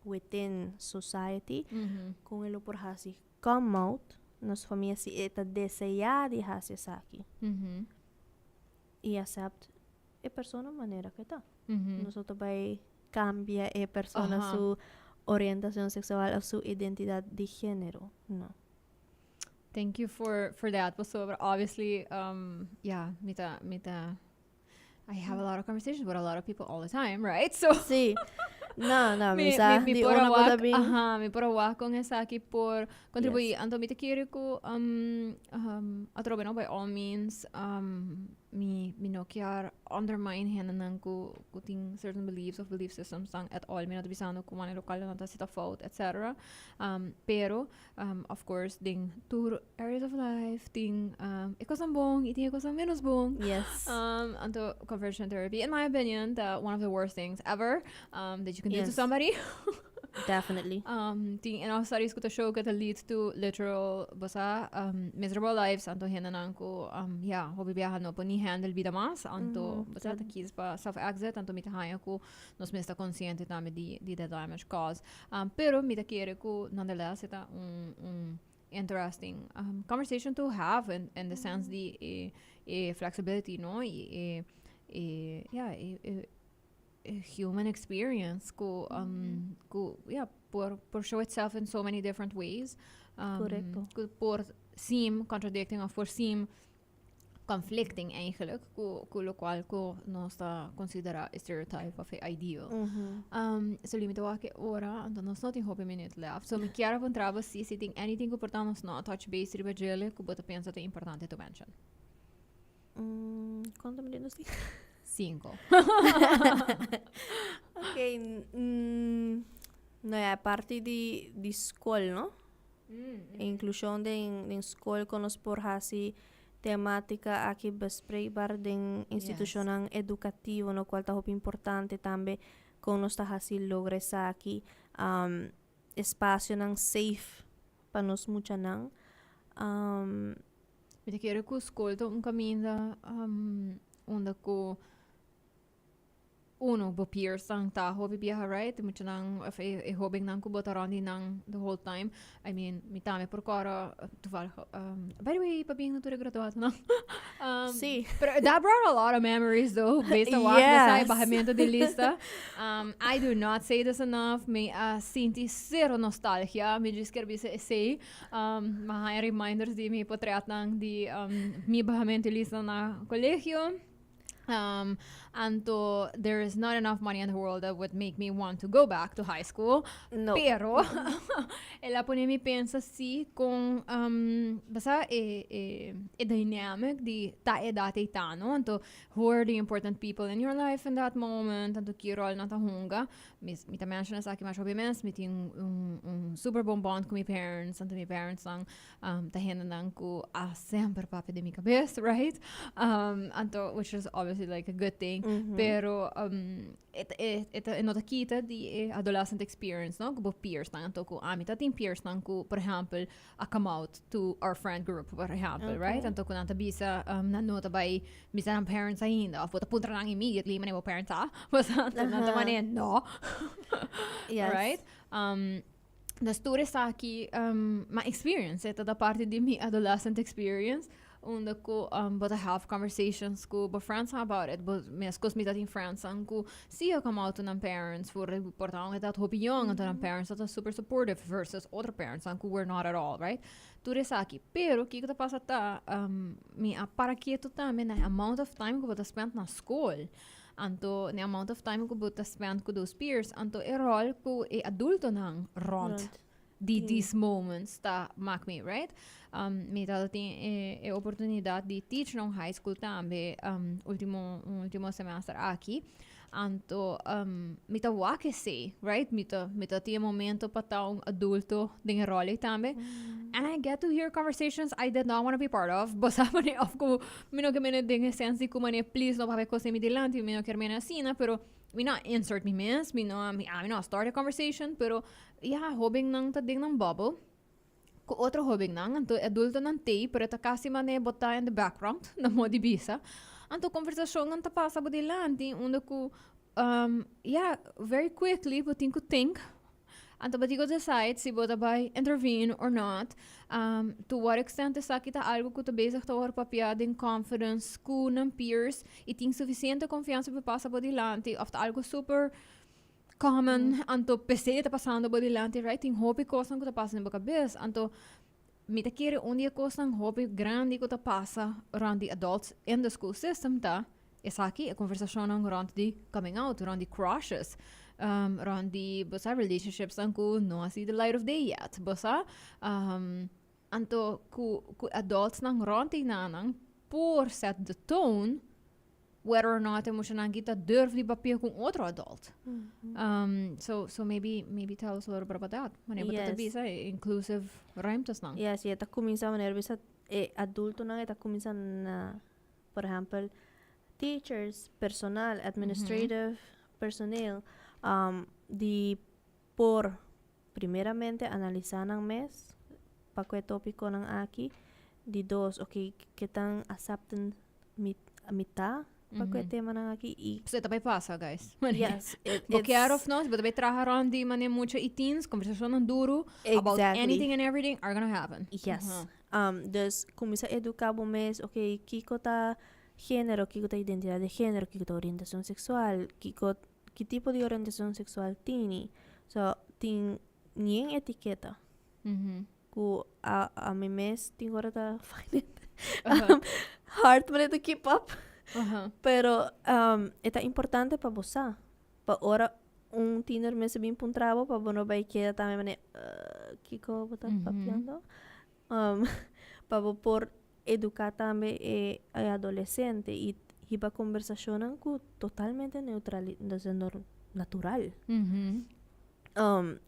within society, kon e lo por hasi come out na su famia si e ta deseá di hasi esaki. I accept e persona manera ku ta. Nos no bai kambia e persona su orientashon seksual òf su identidat di género. No. Thank you for that. Pasobra obviously, yeah, mi ta I have a lot of conversations with a lot of people all the time, right? So Si. No, mi, mi sa mi, mi di por ora a wak, bo ta bin. Aha, mi por a wak con esaki por contribuí. Anto mi ta kere ku atrobe no, by all means, mi no kier undermine hendenan ku tin certain beliefs of belief systems nan at all. Mi no ta bisando ku manera local nan ta hasi ta fout, etc. Pero, of course, den tur areas of life tin e cosnan bon y tin e cosnan menos bon. Anto conversion therapy, in my opinion, ta one of the worst things ever that you can do to somebody. Tin enough studies ku ta show ku ta lead to literal, bo sa, miserable lives. Anto hendenan ku, ya, hopi biaha no por ni handle bida mas. Anto, bo sa, ta kies pa self-exit. Anto mi ta haña ku nos mes ta konsiente tambe di the damage caused. Pero mi ta kere ku nonetheless e ta un interesting conversation to have in the sense di e flexibility, no? I e, ya, e human experience ku, ya, por show itself in so many different ways. Ku por seem contradicting of por seem conflicting eigenlijk ku lokual ku nos ta konsiderá e stereotype of e ideal. So mi ta wak e ora, anto nos no tin hopi minuut left. So mi kier a puntra bo si tin anything ku por ta nos no a touch base riba djele ku bo ta pensa ta importante to mention. Cuanto minuut nos tin? Cinco. Ok, no ya, parti di skol, no? Inklushon den skol kon nos por hasi temátika aki bespreekbaar den institushonnan edukativo, no kual ta hopi importante tambe kon nos ta hasi logra esaki, espasionan safe pa nos muchanan. Mi ta kere ku skol ta un kaminda unda ku uno, bo peersnan ta hopi biaha, right? E muchanan of e hobennan ku bo ta rond di nan the whole time. I mean, mi tambe por kòrda toevallig, by the way, pabien na tur e graduadonan. Pero that brought a lot of memories though, based on wak yes. Bajamento di lista. I do not say this enough. Mi a sinti cero nostalgia. Mi djis kier bisa esei. Mi a haña reminders di mi potretnan di mi bajamento di lista na colegio. Anto there is not enough money in the world that would make me want to go back to high school. No. Pero el a pone mi pensa si con basa e dynamic di ta edad ei ta, no? Anto who are the important people in your life in that moment? Anto ki rol nan ta hunga? Mi ta menciona esaki masha hopi mes, mi tin un super bon bond cu mi parents, anto mi parents nan ta hendenan cu a semper papia den mi cabes, right? Anto, which is obviously like a good thing, pero e no ta kita di e adolescent experience, no? Cu bo peers nan, anto cu ami ta tin peers nan cu, por ehempel, a come out to our friend group, por ehempel, right? Anto cu nan ta bisa, nan no ta bay bisa nan parents ainda, of bo ta puntra nan immediately, mane bo parents sa, anto nan ta mane no, right? Dus tur esaki my experience, e ta da parti di mi adolescent experience, unda ku bo ta have conversations ku bo friends about it. Bo meskos mi ta tin friends ku si a come out to nan parents for por ta un edad hopi young, anto nan parents ta super supportive versus otro parents ku were not at all, right? Tur esaki. Pero kiko ta pasa ta mi a para ketu tambe na e amount of time ku bo ta spend na skol. Anto n'e amount of time ku bo ta spend ku those peers, anto e ròl ku e adultonan rònt di these moments ta mak mi, right? Mi tabata tin e oportunidat di teach na un high school tambe ultimo un ultimo semester aki. Anto mi ta wak esei, right? Mi ta tin e momento pa ta un adulto den e ròl ei tambe. And I get to hear conversations I did not want to be part of. Bo sa manera of ku mi no ke mene den e sense di ku manera please no papia kos den mi dilanti, mi no kier mene asina, pero mi no a insert mi mes, mi no a, mi no a start e conversation, pero ya, hobennan ta den nan bubble ku otro hobennan, anto e adultonan t'ei, pero e ta kasi manera bo ta in the background, na modo di bisa. Anto conversacionnan ta pasa bo dilanti unda ku, ya, very quickly bo tin ku think. Anto bo tin ku decide si bo ta bai intervene or not. To what extent esaki ta algo ku ta bezig ta wòrdu papia den confidence ku nan peers i tin sufisiente konfiansa pa pasa bo dilanti òf ta algo super common anto p'esei ta pasando bo dilanti, right? Tin hopi kosnan ku ta pasa den bo kabes. Anto mi ta kere un di e kosnan hopi grandi ku ta pasa rònt di adults in the school system ta. Esaki e conversacionnan rond di coming out, rond di crushes, rond di, bo sa, relationships nan cu no a see the light of day yet, bo sa. Anto cu cu adults nan rond di nan por set the tone whether or not e muchanan aki ta durf di papia cu un otro adult. So maybe tell us a little bit about that. Wanneer bo ta bisa e inclusive ruimtes nan. Yes, y e ta cuminsa wanneer bisa e adultonan e ta cuminsa na, por ehempel, teachers, personal, administrative personeel, di por primeramente analisa nan mes pa cu e topiconan aki, di dos, ok, ke tan acceptant mi mi ta pa cu e temanan aki y. Pasobra e ta bay pasa, guys. Yes, it, Bo kier of no, si bo ta bay traha rond di manera mucha y teens, conversacionnan duro about anything and everything are gonna happen. Yes. Dus cuminsa educa bo mes, ok, kico ta genero, kico ta identidad di genero, kico ta orientacion sexual, kico, ki tipo di orientacion sexual tini. So, tin nien etiketa cu a, ami mes tin ora ta find it hard manera to keep up. Pero e ta importante pa bo sa, pa ora un tiener mester bin puntra bo pa bo no bai keda tambe manera kiko bo ta papiando? Pa bo por educa tambe e adolescente y hiba conversacionnan cu totalmente neutral, natural.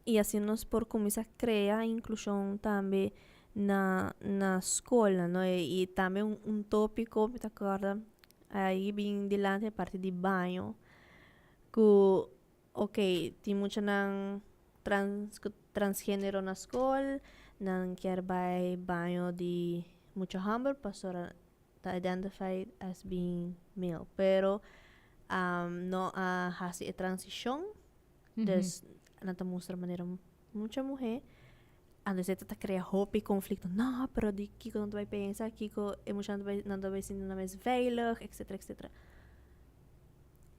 Y asina nos por cuminsa crea inclusion tambe na na scolnan, no? Y tambe un topico mi ta acorda ayi bin dilanti e parti di baño cu ok tin muchanan trans cu transgenero na scol nan kier bay baño di mucha homber pasobra ta identified as being male pero no a haci e transicion dus nan ta mustra manera mucha muhe anto esei ta crea hopi conflicto no pero di kico nan ta bay pensa kico e muchanan ta bay nan ta bay sinti nan mes veilig etcetera etcetera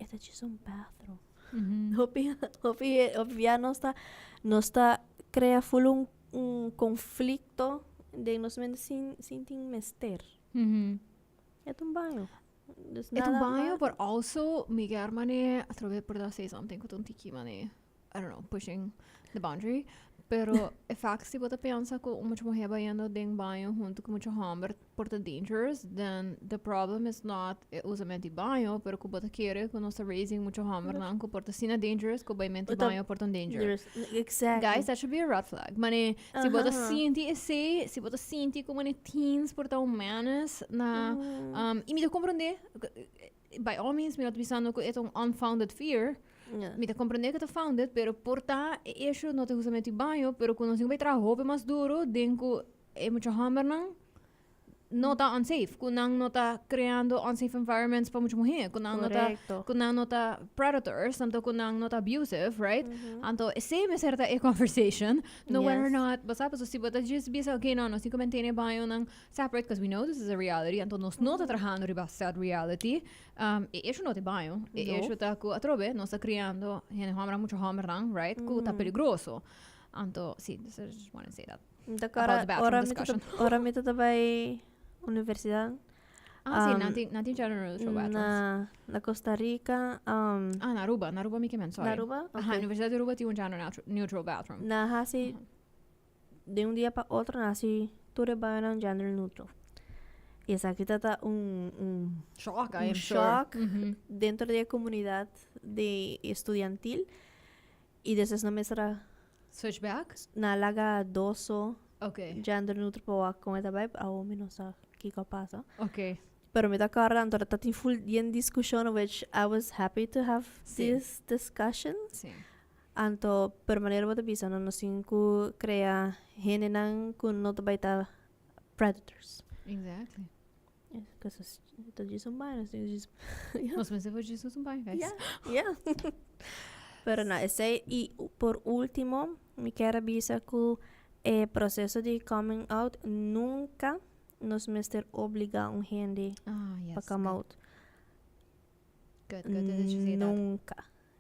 e ta djis un bathroom hopi hopi hopi bia nos ta nos ta crea full un un conflicto den nos mente sin sin tin mester e ta un baño dus E ta un nada baño but also mi kier mane atrobe por ta say something cu ta un tiki mane I don't know, pushing the boundary. Pero e fact si bo ta pensa cu un mucha muher bayendo den baño hunto cu mucha homber por ta dangerous, then the problem is not e usamento di baño, pero cu bo ta kere cu nos ta raising mucha hombernan cu por ta asina dangerous cu baymento di baño por ta un danger. Exactly. Guys, that should be a red flag. Mane, si bo ta sinti esey, si bo ta sinti cu mane teens por ta un menace na, y mi ta comprende, by all means mi no ta bisando cu e ta un unfounded fear, Mi ta comprende cu ta founded, pero por ta e issue no ta justamente baño, pero cu nos tin cu bay traha hopi mas duro den cu e mucha hombernan no ta unsafe, cu nan no ta creando unsafe environments pa mucha muher, cu nan no ta, cu nan no ta predators, tanto cu nan no ta abusive, right? Anto esey mester ta e conversation, no whether or not, bo sa, pasobra si bo ta djis bisa, okay, no, nos tin cu mantene e bañonan separate, cause we know this is a reality, anto nos no ta trahando riba said reality. E hecho no ta e baño. E No. hecho ta cu atrobe nos ta criando hende hombernan, mucho hombernan, right? Cu ta peligroso. Anto, si, so I just wanna say that. Mi ta About kora the bathroom ora mi ta discussion. ora mi ta bai universidad. Ah, si, nan tin, nan tin gender neutral bathrooms. Na Costa Rica, Ah, na Aruba, na Aruba mi ke men, sorry. Na Aruba? Aha, Okay. Universidad di Aruba tin un gender neutral bathroom. Nan hasi di un dia pa otro nan hasi tur e bañonan gender neutral. Y esaki ta ta un un Shock, I un am sure. shock dentro di e comunidad di estudiantil y despues nan mester a Switch back? Nan a laga dos so Okay. gender neutral pa wak con e ta bay, awo mi no sa kico a pasa. Okay. Pero mi ta acorda anto ta tin full yen discusion which I was happy to have these discussions. Anto per manera bo ta bisa no nos tin cu crea hendenan cu no ta bay ta predators. Exactly. Because es ta djis un bai, nos tin djis yeah. Nos mester for djis un bai, guys. Yeah, yeah. Pero no, esey y por ultimo mi kier a bisa cu e proceso di coming out nunca nos mester obliga un hende Ah, yes, pa come good. out. Good, good that you say that. Nunca.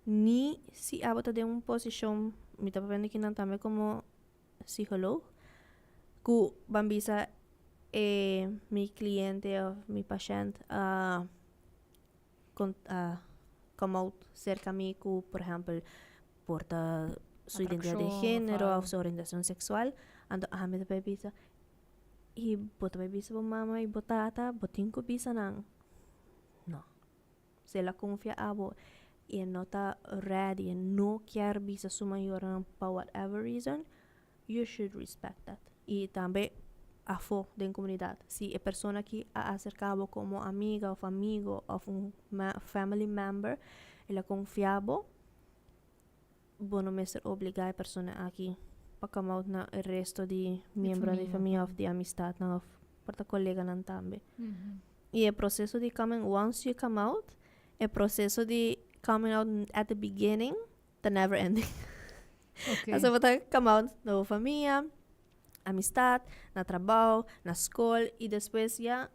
Ni si abo ta den un posicion, mi ta papia di kinan tambe como psicoloog, cu ban bisa e mi cliente of mi pashent a Come out serka mi ku, por ehèmpel, por ta su identidat di Atraccion, género of òf su orientashon seksual, anto ami ta bai bisa, i bo ta bai bisa bo mama i bo tata, bo tin ku bisa nan. No. Si el a konfia abo i e no ta ready, e no kier bisa su mayornan pa whatever reason, you should respect that. I tambe afó den komunidat, si e persona aki a aserká bo komo amiga òf amigo òf un family member, el a konfia bo, bo no mester obligá e persona aki pa come out na e resto di miembronan di famia òf di amistatnan òf por ta koleganan tambe. I e proseso di coming, once you come out, e proseso di coming out at the beginning ta never ending. Pasobra bo ta come out na bo famia, amistat, na trabou, na skol i despues ya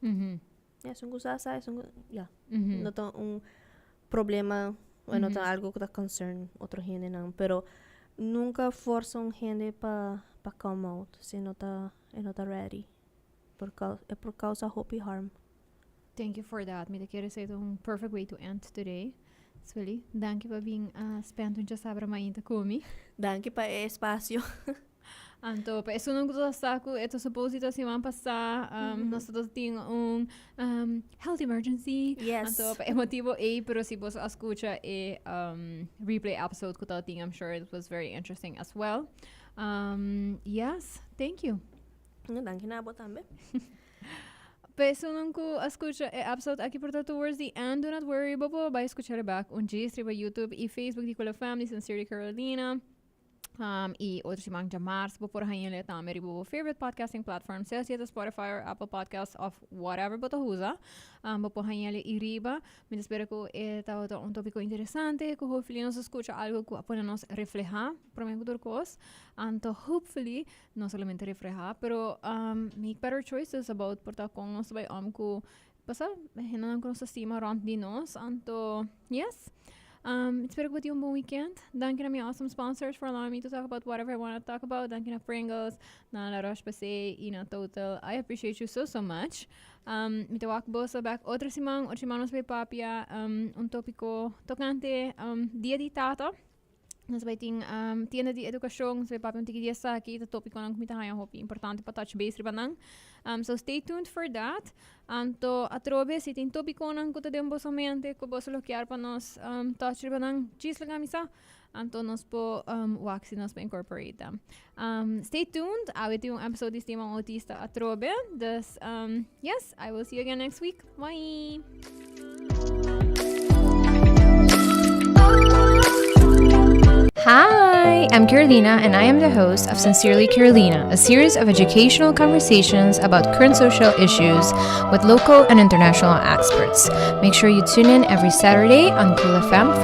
ya esun ku sa sa esun ku ya no ta un problema o no ta algo ku ta concern otro hendenan, pero nunka forsa un hende pa pa come out si no ta e no ta ready por e por causa hopi harm. Thank you for that. Mi ta kere esei ta un perfect way to end today. Swilly, danki pa bin a spend un djasabra mainta ku mi. Danki pa e espasio. Anto, pa esunnan ku ta sa ku e ta suppose di ta siman pasá, nos ta tin un health emergency. Yes. Anto, pa e motibo ei, pero si boso a skucha e replay episode ku tabatin, I'm sure it was very interesting as well. Yes, thank you. Danki na abo tambe. Pa esunnan ku a skucha e episode aki por ta towards the end, do not worry, bo por bai skucha back un djis riba YouTube i Facebook di Kula Family, Sincerely Carolina. I otro siman djamars bo por haña tambe riba bo favorite podcasting platform, sea si ta Spotify or Apple Podcasts of whatever bo ta usa. Bo por haña i riba. Mi ta spera ku e tabata un tópiko interesante, ku hopefully nos a skucha algo ku a pone nos reflehá promé ku tur kos. Anto hopefully no solamente reflehá, pero make better choices about por ta kon nos ta bai om ku pasa hendenan ku nos ta stima rònt di nos. Anto, yes. Mi ta spera ku bo tin un bon weekend. Danki na mi awesome sponsors for allowing me to talk about whatever I wanna talk about. Danki na Pringles, na La Roche-Posay i na Total. I appreciate you so, so much. Mi ta wak boso bek otro siman. Otro siman nos bai papia un tópiko tokante Dia di Tata. Nos bai tin tienda di edukashon, nos bai papia un tiki di esaki, ta tópikonan ku mi ta haña hopi importante pa touch base riba nan. So stay tuned for that. Anto atrobe si tin tópikonan ku ta den boso mente ku boso lo kier pa nos touch riba nan, djis laga mi sa. Anto nos por wak si nos por incorporate them. Stay tuned, awe tin un episode di Stima un Autista atrobe. Dus yes, I will see you again next week. Bye! Hi, I'm Carolina, and I am the host of Sincerely Carolina, a series of educational conversations about current social issues with local and international experts. Make sure you tune in every Saturday on Cool FM.